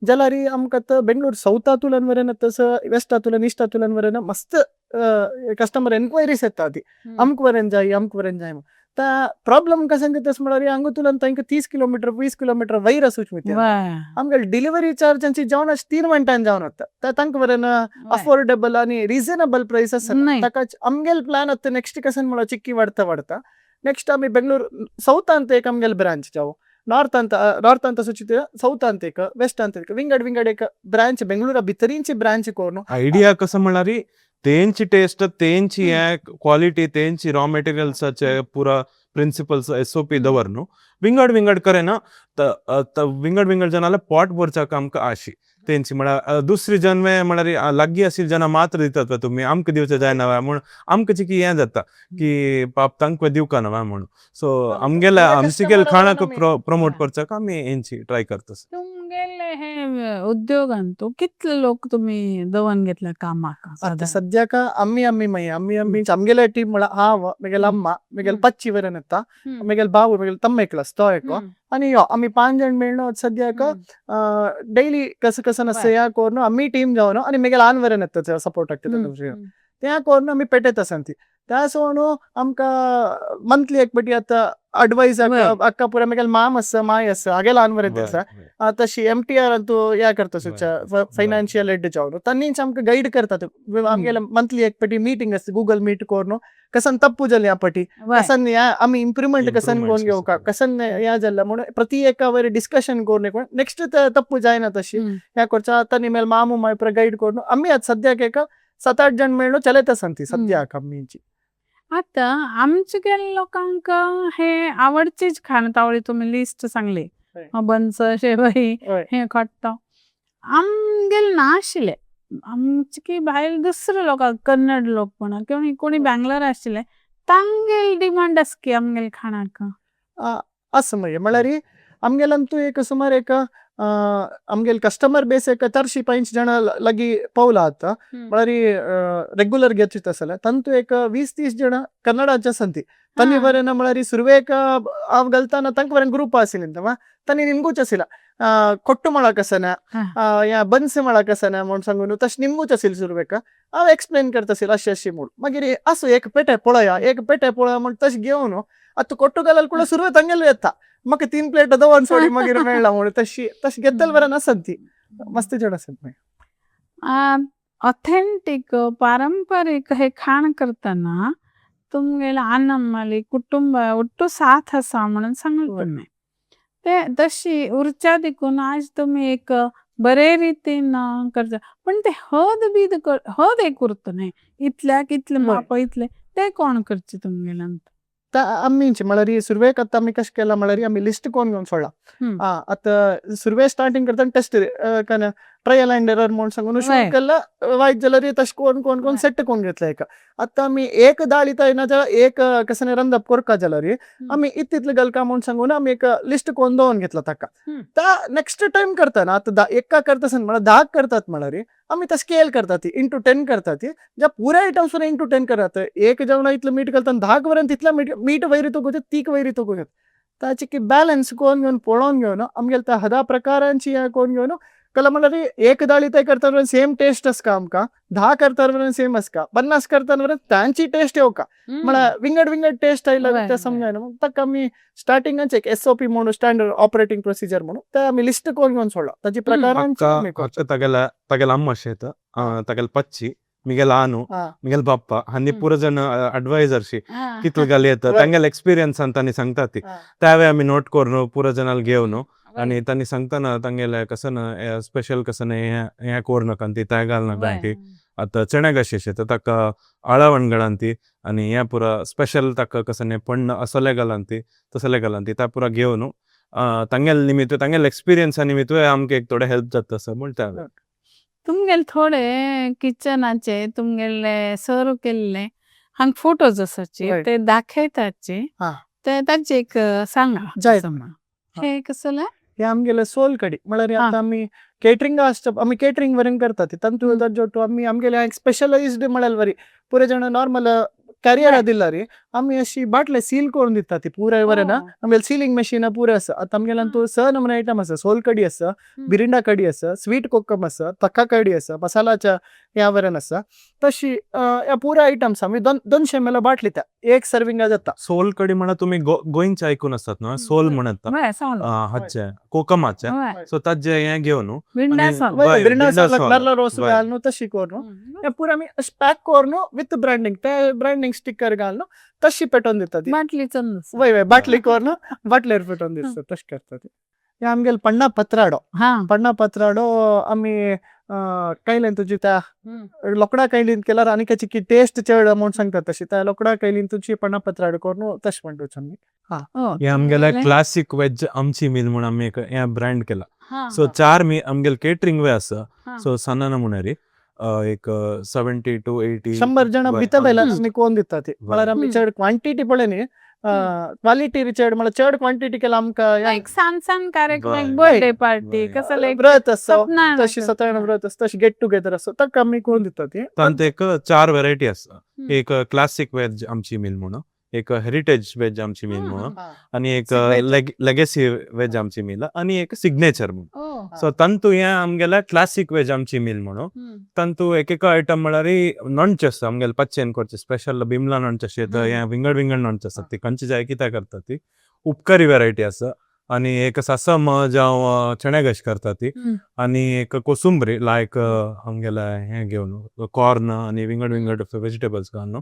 जाल्यार आमकां आतां बेंगळूर सौथातून वरेन तसं वेस्टातून इस्टातून वरेन मस्त कस्टमर एन्क्वायरीज येता ती, अमक वरेन जाय, अमक वरेन जाय. ता प्रॉब्लम कसन जाता म्हळ्यार हांगा तांकां 30 किलोमीटर, 20 किलोमीटर वयर आसूच मित्या. आमगेले डिलिव्हरी चार्ज जावन 3 मिनटान जावन वता. तांकां वरेन अफोर्डेबल आनी रिजनेबल प्रायस आसना. ताका आमगेले प्लॅन आतां नेक्स्ट कसन म्हळ्यार चिक्की वाडता वाडता नेक्स्ट आमी बेंगळूर सौथांत एक आमगेले ब्रांच जावं, नॉर्थांत नॉर्थांत आसूची, सौथांत एक, वेस्टांत एक, विंगड विंगड एक ब्रांच, बेंगळूरा भितरींची ब्रांच करून. आयडिया कसं म्हळ्यार तेंची टेस्ट, तेंची हे क्वालिटी, तेंची रॉ मटेरियल्साचे पुरा प्रिन्सिपल्स, एसओपी दवर न्हू विंगड विंगड करेना त विंगड विंगड जनाले पोट भरचाक आमकां आशी तेंची. म्हळ्यार दुसरी जन म्हळ्यार लागीं आशिल्ले जना मात्र दितात वा तुमी आमकां दिवचे जायना वा म्हूण आमकां चिकी हें जाता की पाप तांकां दिवका ना वा म्हणून. सो आमगेले आमचे खाणाक प्रमोट करचाक आमी हेंची ट्राय करता. तुमगेले हे उद्योगांतू कितले लोक तुमी दवन घेतले कामाक? आतां सद्याक आमी आमी मागीर आमी आमी आमगेले टीम म्हळ्यार हांव, म्हगेले अम्मा, म्हगेले पच्ची वरेन येता, म्हगेले भाव, म्हगेले तम्म एकलो आसा तो एक आनी यो आमी पांच जाण मेळ्ळो. सद्याक डैली कसं कसं आसा ह्या करून आमी टीम जावन आनी म्हगेले आन वरेन येता सपोर्टाक त्या करून आमी पेटयत आसा ती. त्या सोडून आमकां मंथली एक पाटी आतां अडवायस अक्का पुरा म्हगेले माम आसा, माय आसा, हागेले आन वरेन आसा. तशी एमटीआर तूं ह्या करता, फायनान्शियल हेड जावन तांणीच आमकां गायड करतात. आमगेले मंथली एक पाटी मिटींग आसता, गुगल मीट करून कसन तप्पू जाली ह्या पाटी, कसन ह्या आमी इंप्रुवमेंट कसन करून घेवका, कसन ह्या जाल्ला म्हणून प्रति एका वयर डिस्कशन करून नेक्स्ट तप्पू जायना तशी ह्या करचा. तांणी मेल मामू माय पुरा गायड करून आमी आतां सद्याक एक सात आठ जाण मेळ्ळो चलयत आसा ती सद्याक आमीची. आतां आमचे गेल्ले लोकांक हे आवडचीच खाण तावळी तुमी लिस्ट सांगली, बन्स, शेवई हे खाता आमगेले ना आशिल्ले. आमचे भायर दुसरे लोक, कन्नड लोक म्हणा किंवा कोणी बँगलोर आशिल्ले, तांगेले डिमांड आसा की आमगेले खाणाक? आसा मागीर म्हळ्यार आमगेल्यान तूं एक सुमार एक आमगेले कस्टमर बेस एक 405 जाण लागीं पावला आतां. म्हळ्यार रेग्युलर घेत आसले तांतू एक 20-30 जाण कन्नडाचे आसा ती. तांणी बरें म्हळ्यार सुरवेक हांव घालतना तांकां बरें ग्रुप आशिल्ले, तांणी निमगूच आशिल्ले, ಕೊಟ್ಟು ಮಾಡಕಸನ ಯಾ ಬನ್ಸ್ ಮಾಡಕಸನ म्हूण सांगून तशें निमगूच आशिल्लें. सुरवेक हांव एक्सप्लेन करता आशिल्लें अशें अशें म्हूण. मागीर आसूं, एक पेटे पळया, एक पेटे पळया म्हूण तशें घेवन आतां कोट्टू घाल्यार कुडा सुरवे तांगेले येता, म्हाका तीन प्लेट दवर सोडी मागीर मेळ्ळा म्हूण. तशी तशें घेतले बरें आसत ती, मस्त चड आसत मागीर. ऑथेंटीक पारंपरीक हे खाण करताना तुमगेले अनम्माली कुटुंब ओट्टू साथ असा म्हणून सांगले तुम्ही ते तशी उर्चा देखून आज तुम्ही एक बरे रीतीन करता पण ते हद बीद हद एक उरत न्ही इतल्याक इतले माप इतले ते कोण करचे तुमगेल्यान? आम्मींची म्हळ्यार सुरवेक आतां आमी कशें केलां म्हळ्यार आमी लिस्ट कोण घेवन सोडला. आतां सुरवे स्टार्टींग करतना टेस्ट ट्रायल अँड एरर म्हूण सांगून सुरू केला वायट जाल्यार तशें कोण कोण कोण सेट कोण घेतला एका. आतां आमी एक दाळ येना जाल्यार एक कसने रंदप कोरका जाल्यार आमी इतले घालका म्हूण सांगून आमी एक लिस्ट कोण दवरून घेतला ताका. ता नेक्स्ट टायम करतना आतां एका करता म्हळ्यार 10 करतात म्हळ्यार आमी ते स्केल करतात ती इंटू 10 करतात ती ज्या पुऱ्या आयटम्स इंटू 10 करतात. एक जेवणा इतलें मीठ घालता 10 वरेन तितलें मीठ वयर तोगोत तीक वयर तोगोत ताचे की बॅलन्स कोण घेवन पळोवन घेवन आमगेले त्या हदा प्रकारांची कोण घेवन कला म्हळ्यार एक दाळी ते करता सेम टेस्ट आसका आमकां 10 करता सेम आसका 50 करता तांची टेस्ट येवका म्हळ्यार विंगड विंगड टेस्ट आयला ते समजायना. मग ताका आमी स्टार्टिंगाच एक SOP म्हणून स्टँडर्ड ऑपरेटिंग प्रोसिजर म्हणून ते आमी लिस्ट कोण घेवन सोडला ताची प्रकारांची. तागेला तागेला अम्मा शेत तागेला पच्ची मिगेल आनु मिगेल बाप्पा हांनी पुरो जण अडवायझरशी कितले घाल येता तांगेले एक्सपिरियन्सान तांणी सांगता ती त्यावे आमी नोट करून पुरो जणांक घेवन आनी तांणी सांगतना तांगेले कसं ना स्पेशल कसं ना हें कोर नाका ती तें घाल नाका ती आतां चणे कशें शेत ताका आळवण घालान ती आनी हें पुरा स्पेशल ताका कसं न्ही पण असले घालान ती तसले घालान ती त्या पुरा घेवन तांगेले निमित्त तांगेले एक्सपिरियन्सा निमित्त आमकां एक थोडे हेल्प जाता आसा म्हण त्या तुमगेले थोडे किचनाचे तुमगेले सर्व केल्ले हांग फोटोज आसाचे ते दाखयताचे ते ताचे एक सांगा. हे कसले हे आमगेले सोल कडी म्हळ्यार आतां आमी केटरिंग आसता आमी केटरिंग वरेन करतात तांतू जोटू आमी आमगेले एक स्पेशलायज्ड म्हळ्यार वरी पुरे जण नॉर्मल कॅरियर दिला रे आमी अशी बाटले सील करून दितात ती पुराय वरेन आमगेले सिलिंग मशीन पुरे आसा. आतां आमगेले तूं 6 नमुने आयटम आसा. सोल कडी आसा, बिरिंडा कडी आसा, स्वीट कोकम आसा, तक्का कडी आसा, मसालाच्या ह्या वरेन आसा. तशी ह्या पुरा आयटम्स आमी 200 ml बाटली त्या एक सर्विंग जाता. सोल कडी म्हणा तुमी गोंयचे आयकून आसतात न्हू सोल म्हणत हाचे कोकमाचे सो ताजे हें घेवन बिरिंडा रोस घालून तशी करून हे पुरा आमी पॅक करून विथ ब्रँडिंग ते ब्रँडिंग स्टिकर घालून तशी पेटोवन दितात. बाटली वय वय बाटली करून बाटलेर पेटोवन दितात तशें करतात. हे आमगेले पण्णा पत्राडो पण्णा पत्राडो आमी कैलेन तुजी त्या लोकडा कैलीन केल्यार आनी की टेस्ट चड म्हूण सांगतात तशी त्या लोकडा कैलीन तुजी पण्णा पत्राडो करून तशें म्हणटा आमी. हे आमगेले क्लासीक वेज आमची मील म्हूण आमी एक हे ब्रँड केला. सो 4 मी आमगेले केटरिंग वे आसा. सो साना नमुन्यारी एक 70 to 80 100 जण भितर बेला आमी कोण दितात म्हळ्यार आमी चड क्वांटिटी पळय न्ही क्वालिटी चड म्हळ्यार चड क्वांटिटी केला आमकां एक सान सान कार्यक्रम बर्थडे पार्टी कसले व्रत आसता तशी सत्यनारायण व्रत आसता तशी गेट टुगेदर आसता ताका आमी कोण दितात. तांत एक 4 व्हेरायटी आसा. एक क्लासीक वेज आमची मील म्हणून, एक हेरिटेज वेज आमची मील म्हणून, आनी एक लेगेसी वेज आमची मील आनी एक सिग्नेचर म्हणून. सो तांतू हें आमगेले क्लासीक वेज आमची मील म्हणून तांतू एक एक आयटम म्हळ्यार नॉनच आसता आमगेले पच्चेन करचे स्पेशल बिमला नॉनच आसता हें विंगड विंगड नॉनच आसता ती खंयची जाय कितें करता ती उपकरी व्हेरायटी आसा. आनी एक सासम जावं चणे कश करता ती आनी एक कोसुंबरी लायक आमगेले हें घेवन कॉर्न आनी विंगड विंगड वेजिटेबल्स घालून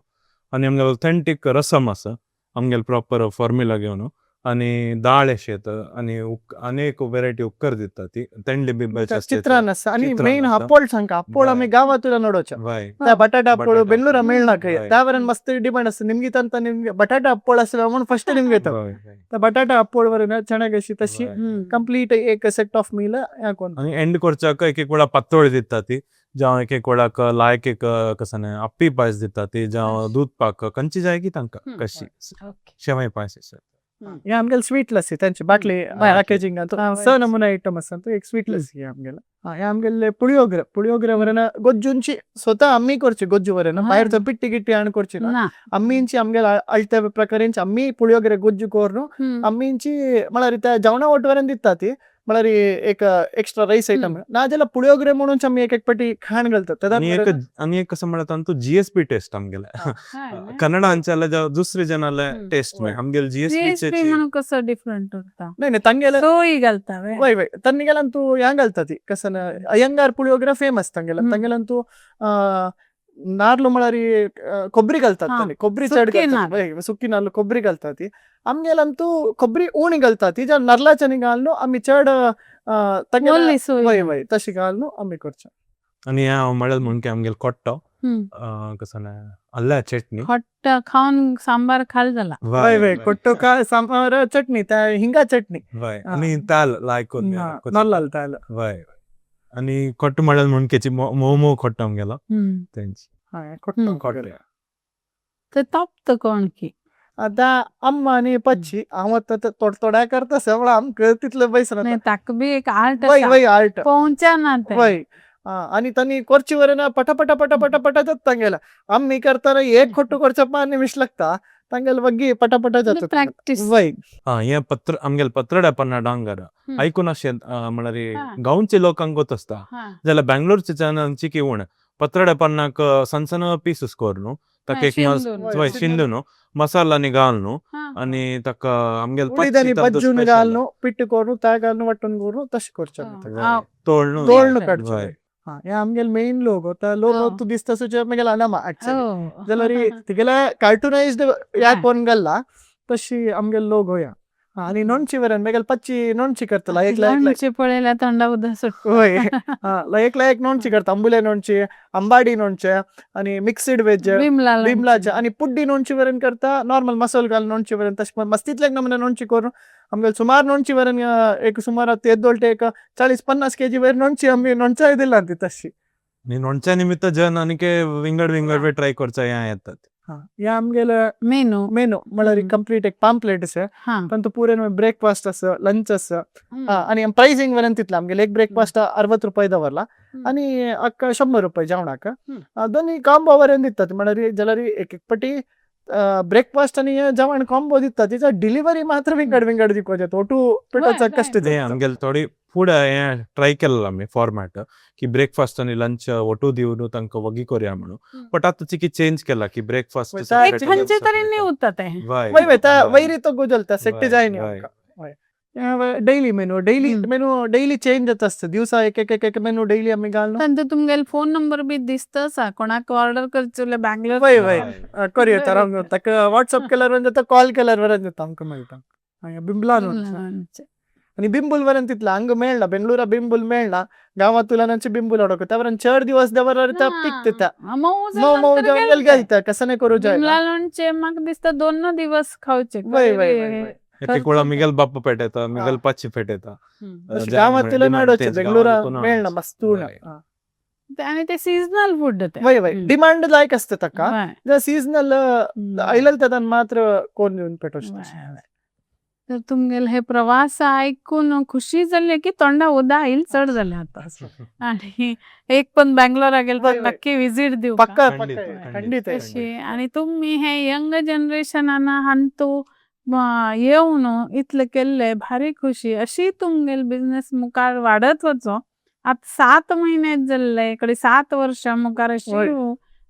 आनी आमगेलो ऑथेंटीक रसम आसा आमगेले प्रॉपर फॉर्म्युला घेवन आनी दाळ शेत आनी अनेक व्हेरायटी उपकर दिता ती तेंडली बी चित्रान आसा. आनी मेन आपोळ सांगका आपोळ आमी गांवांतल्यान नडोवचे त्या बटाटा आपोळ बेंगळूरा मेळना खंय त्या वरेन मस्त डिमांड आसता निमगी तांकां निमगे बटाटा आपोळ आसता म्हणून फर्स्ट निमगे येता त्या बटाटा आपोळ वरेन चणे कशी तशी कंप्लीट एक सेट ऑफ मील कोण. आनी एंड करच्याक एक एक वेळा पातोळी दिता ती जावं एक एक वेळाक लायक एक कसं अप्पी पायस दिता ती जावं दूद पाक खंयची जाय की तांकां कशी शेवय पायस आसा. हे आमगेले स्वीट लस्सी तांची बाटली पॅकेजिंग 6 नमुने आयटम आसा एक स्वीट लस्सी आमगेले. हे आमगेले पुಳಿयोगरे पुಳಿयोगरे वरेन गोज्जूंची स्वतः आमी करची गोज्जू वरेन भायर पिट्टी गिट्टी हाडून करची ना आमींची आमगेले अळते प्रकारेंची आमी पुಳಿयोगरे गोज्जू करून आमींची म्हळ्यार त्या जेवणा वट वरेन दिता ती. म्हळ्यार एक एक्स्ट्रा रैस आयटम. नाजाल्यार पुळयोगरे म्हणून आमी एक एक पटी खाण घालतात. आनी एक आनी एक कसं म्हळ्यार तांतू जीएसपी टेस्ट आमगेले. कन्नडा अंचाले जावं दुसरे जनाले टेस्ट न्हय, आमगेले जीएसपी जीएसपी. म्हणून कसो डिफरंट उरता? नाही नाही, तांगेले सोय घालता वे? वय वय, तन्निगेलंतू ह्यां घालता ती कसन अय्यंगार पुಳಿयोगरे फेमस तांगेले. तांगेलंतू नार्ल म्हळ्यार ಕೊಬ್ಬರಿ घालतात तांणी, ಕೊಬ್ಬರಿ चड सुकी घालतात. नाल्ल. वय, सुकी नाल्ल ಕೊಬ್ಬರಿ घालतात ती. आमगेलंतू ಕೊಬ್ಬರಿ उणी घालतात ती, जाल्यार नाल्लाच्यानी घालून आमी चड तांगेले. ओली सोय. वय वय, तशी घालून आमी करचे. आनी हें हांव म्हणलें म्हूण की आमगेले कोट्टो कसो अल्ल्या चटणी. खोट्ट खावन सांबार खाल जाला. वय वय, कोट्टो का सांबार चटणी, त्या हिंगा चटणी. वय, आनी ताल लायक. नाल्ल ताल. वय, आनी कोट्ट म्हणलें म्हूण केची मोव मोव कोट्टो आमगेलो तेंची. कोट्टो. कोट्टो. तर तप्त कोण की? आता अम्मा आनी पच्ची हांव आतां थोडे थोड्या करता सगळं, आमकां तितले पयस. नाही, ताका बी एक आर्ट. वय वय, आर्ट. पोवच्या ना ते. वय, आनी तांणी करची वरेन पटा पटा पटा पटा पटा जाता तांगेले. आमी करतना एक खोट्टो करच्या 5 निमिष लागता, तांगेले वग्गी पटापटा जाता. प्रॅक्टीस. वय. हा, हें पत्र आमगेले पत्रड्या पन्ना डांगर आयकून अशें म्हळ्यार गांवचे लोकांक गोत आसता, जाल्यार बँगलोरच्या जनांची की उण पत्रड्या पन्नाक सण सण पीसीस कर न्हू, ताका एक वय शिंदू न्हू, मसाला घाल न्हू आनी ताका आमगेले. उडीद बज्जून घाल न्हू, पिट्ट करून त्या घालून वांटून करून तशें करचें. तोळणू. तोळणू काडचें. हे आमगेले मेन लोगो. त्या लोगो तूं दिसता सुचे मागीर अनामा ऍक्च्युअली, जाल्यार तिगेले कार्टुनायज्ड ह्या कोन्न घाल्ला तशी आमगेले लोगो ह्या. आनी नोणची वरेन मागीर पच्ची नोणची करतला एक. लोणचे पळयल्यार तोंडा उदक सुट्टा. वय, एक एक नोणची करता, आंबुले नोणची, अंबाडी नोणचे आनी मिक्सीड वेज. बिमला. बिमलाचे आनी पुड्डी नोणची वरेन करता, नॉर्मल मसालो घालून नोणची वरेन. तशें मस्तीतले नमुने नोणची करून आमगेले सुमार नोणची वरेन एक सुमार येदोळटे एक 40-50 केजी वयर नोणची आमी नोणचाय दिला ती तशी. आनी नोणच्या निमित्त जन आनीके विंगड विंगड ट्राय करचा हें येतात. हे आमगेले मेनू. मेनू म्हळ्यार कंप्लीट एक पांपलेट आसा. तांतू पुरे ब्रेकफास्ट आसा, लंच आसा आनी प्राइसिंग वरेन तितले. आमगेले एक ब्रेकफास्ट 60 रुपये दवरला आनी अक्क 100 रुपये जेवणाक. दोनी कॉम्बो वरेन दितात, म्हळ्यार जाल्यार एक एक पटी ब्रेकफास्ट आनी जेवण कॉम्बो दितात. तिचा डिलिव्हरी मात्र विंगड विंगड दिवपाचे, ओटू पेटोवचा कश्ट. ते आमगेले थोडी फुडें हें ट्राय केल्लो आमी फॉर्मेट की ब्रेकफास्ट आनी लंच ओटू दिवन तांकां वगी करया म्हणून, बट आतां चिकी चेंज केला की ब्रेकफास्ट. खंयचे तरी न्ही उरता ते. वय वय, त्या वैरी तो गुजलता सेट जाय न्ही. Daily menu, daily menu daily change जात असते, दिवसा एक एक एक मेनू डेली आमी घालून. तांचे तुमगेले फोन नंबर बी दिसता, कोणाक ऑर्डर करचे बँगलोर. वय वय, करूया तर ताका व्हॉट्सअप केल्यार जाता, कॉल केल्यार वरेन जाता, आमकां मेळटा. बिंबला आनी बिंबुल वरेन तितले हांगा मेळना, बेंगळुरा बिंबुल मेळना, गांवात तुला बिंबुल हाडप त्या चड दिवस दवरल्यार त्या पिकता, त्या मोव मोव घालता, कसं नाही करू जाय. बिमला लोणचे म्हाका दिसता 2 दिवस खावचे. वय वय वय. एक वेळा मिगेल बाप्पा पेटयता, मिगेल पाची पेटयता. गांवात तुला नाडोचे, बेंगळुरा मेळना, मस्त. आणि ते सीजनल फूड ते. वय वय, डिमांड लायक असते ताका, सीजनल आयलेल तेदान मात्र कोण येवन पेटोवचे. तर तुमगेले हे प्रवास ऐकून खुशी जाली की तोंडा उदा आईल चड जाले आता आणि एक पण बँगलोरा गेले नक्की विजिट दिव. पक्का, खंडित. तशी आणि तुम्ही हे यंग जनरेशनान हांतू येवन इतले केल्ले भारी खुशी. अशी तुमगेले बिझनेस मुखार वाडत वचो. आता 7 महिने जाल्ले इकडे, 7 वर्ष मुखार अशी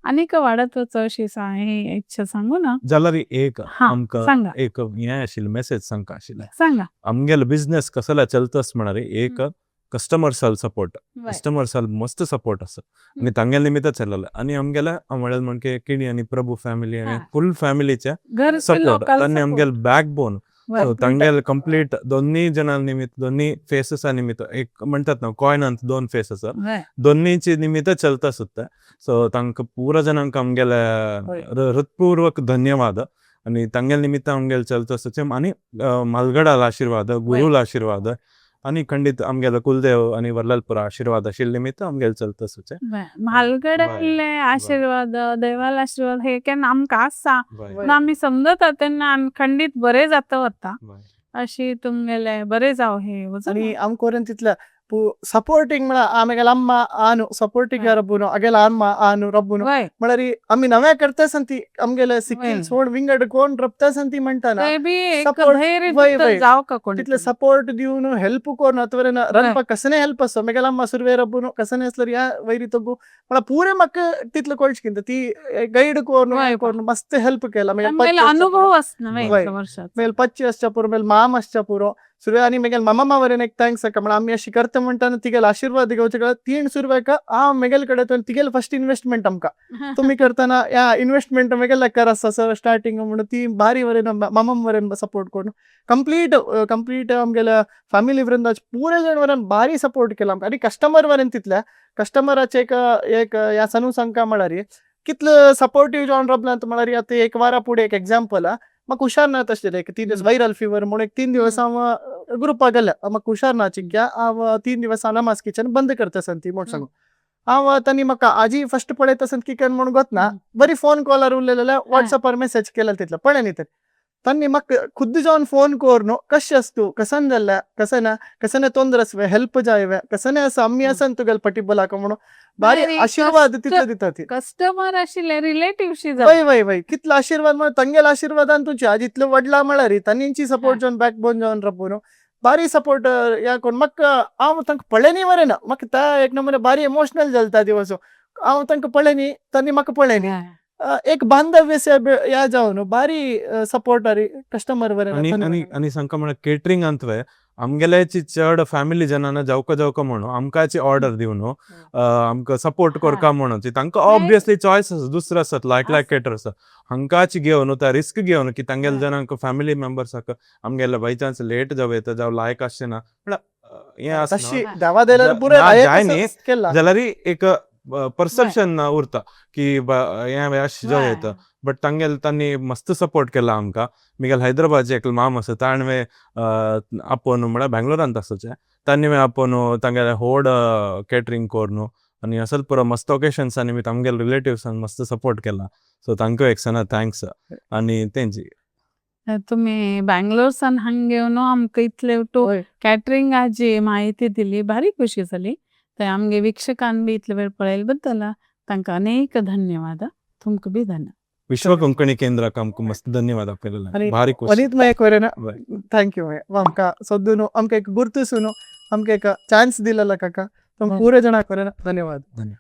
आनीक वाडत वचो अशी ही इच्छा सांगू ना. जाल्यार एक आमकां एक हें आशिल्लें, मेसेज सांगका आशिल्लें. सांगा. आमगेलो बिझनेस कसला चलतस म्हळ्यार एक कस्टमर सल सपोर्ट, कस्टमर सल मस्त सपोर्ट आसा आनी तांगेले निमित्त चललें. आनी आमगेले म्हळ्यार म्हणजे किणी आनी प्रभू फॅमिली आनी फुल फॅमिलीचे सपोर्ट, तांणी आमगेले बॅक बोन. तांगेले कंप्लीट दोन्ही जणां निमित्त, दोन्ही फेसेसा निमित्त, एक म्हणतात ना कॉयनांत दोन फेस आसा, दोन्हीचे निमित्त चलता सुद्दां. सो तांकां पुरा जणांक आमगेले हृत्पूर्वक धन्यवाद आनी तांगेले निमित्त आमगेले चलता आसचे. आनी म्हालगडाल आशीर्वाद, गुरूल आशीर्वाद आनी खंडित आमगेलो कुलदेव आनी वर्लालपुरा आशीर्वाद आशिल्ले निमित्त आमगेले चलता आसचे. म्हालगडाले आशीर्वाद, देवाला आशीर्वाद हे केन्ना आमकां आसा पूण आमी समजता तेन्ना खंडीत बरें जाता वता. अशी तुमगेले बरें जावं हे. आनी आमकां तितल्या सपोर्टिंग म्हळ्यार आमेगेल अम्मा आनु सपोर्टिंग रब्बुनो अगेल अम्मा आनु रब्बुनो म्हळ्यार आमी नव्या करता संती आमगेले सिक्किम सोड विंगड कोण रबता संती म्हणताना तितले सपोर्ट दिवन हेल्प कोरून अथवा रनपाक कसने हेल्प आसो मेगेल अम्मा सुरवे रब्बुनो कसने असल्यार ह्या वैरी तग्गु म्हळ्यार पुरे म्हाका तितले कळचकिंत ती गायड कोरून कोरून मस्त हेल्प केला. अनुभव आसना मेल पच्ची आसच्या पुरो मेल माम आसच्या पुरो सुरवे आनी मेगेल मामा वरेन एक thanks आका म्हळ्यार आमी अशी करता म्हणटाना तिगेल आशिर्वाद घेवचे कडेन तीन सुरवेक हांव मेगेल कडेन तिगेल फर्स्ट इन्वेस्टमेंट आमकां तुमी करतना ह्या इन्वेस्टमेंट मेगेल कर आसा सर स्टार्टिंग म्हणून ती बारी वरेन मामा वरेन सपोर्ट करून कंप्लीट कंप्लीट आमगेल्या फॅमिली वृंदाचे पुरे जण वरेन बारी सपोर्ट केला आमकां. आनी कस्टमर वरेन तितल्या कस्टमराचे एक एक ह्या सनू सांगका म्हळ्यार कितले सपोर्टीव जावन रावला म्हळ्यार आतां एक वारा फुडें एक एग्जाम्पल म्हाका हुशार ना तशें एक 3 दीस वायरल फिवर म्हणून एक 3 दिवस हांव ग्रुपाक गेल्या म्हाका हुशार ना चिंक्या हांव 3 दिवस अनामास किचन बंद करता सन ती म्हूण सांगू हांव तांणी म्हाका आजी फर्स्ट पळयता सन किचन म्हणून गोतना बरी फोन कॉलार उरलेले जाल्यार वॉट्सएपार मेसेज केला तितलो पळय न्ही तर तांणी म्हाका खुद्द जावन फोन करून कशें आसा तूं कसन जाल्ल्या कसन कसने तोंदर आसवे हेल्प जायवे कसने आसा आमी आसा तुगेले पटी बलाक म्हणून बारी आशिर्वाद तितले दिता ती कस्टमर आशिल्ले रिलेटिव्ह वय वय वय कितलो आशिर्वाद म्हळ्यार तांगेले आशिर्वादान तुमची आज इतले वडला म्हळ्यार तांची सपोर्ट जावन बॅक बोन जावन राबून न्हू बारी सपोर्ट ह्या कोण म्हाका हांव तांकां पळयनी मरे ना म्हाका त्या एक नमुने बारी इमोशनल जाता त्या दिवस हांव तांकां पळयनी तांणी म्हाका पळयनी एक बांधव्य ह्या जावन बारी सपोर्ट कस्टमर बरे. आनी आनी आनी सांगका म्हळ्यार केटरिंग अंतवे आमगेल्याची चड फॅमिली जनाना जावका जावका म्हणून आमकांची ऑर्डर दिवन आमकां सपोर्ट करका म्हणून तांकां ऑब्वियसली चॉयस आसा दुसरो आसत लायक लायक केटर आसा हांकांची घेवन त्या रिस्क घेवन की तांगेले जणांक फॅमिली मेंबर्साक आमगेले बाय चान्स लेट जावं येता जावं लायक आसचें ना म्हळ्यार हें आसना देवा जाय न्ही जाल्यार एक परसेप्शन उरता की हें अशें जावं येता बट तांगेले तांणी मस्त सपोर्ट केला आमकां. मिगेल हैदराबादचे एकलो माम आसा ताणें आपोवन म्हळ्यार बेंगलोरांत आसचें तांणी आपोवन तांगेले होड केटरींग करून आनी असल पुरो मस्त ओकेशन्सांनी बी आमगेले रिलेटिव्सान मस्त सपोर्ट केला. सो तांकां एक सना thanks आनी तेंची तुमी बँगलोरसान हांगा येवन आमकां इतले कॅटरिंगाची माहिती दिली भारी खुशी जाली. ते आमगे वीक्षकान बी इतले वेळ पळयले बद्दल तांकां अनेक धन्यवाद. तुमकां बी धन्यवाद. विश्व कोंकणी केंद्राक आमकां मस्त धन्यवाद आपलेले भारी खुशी. वनीत मयक वरेन thank you आमकां सद्दून आमकां एक गुर्तुसून आमकां एक चान्स दिलेला काका तुम पुरे जणांक वरेन धन्यवाद. धन्यवाद.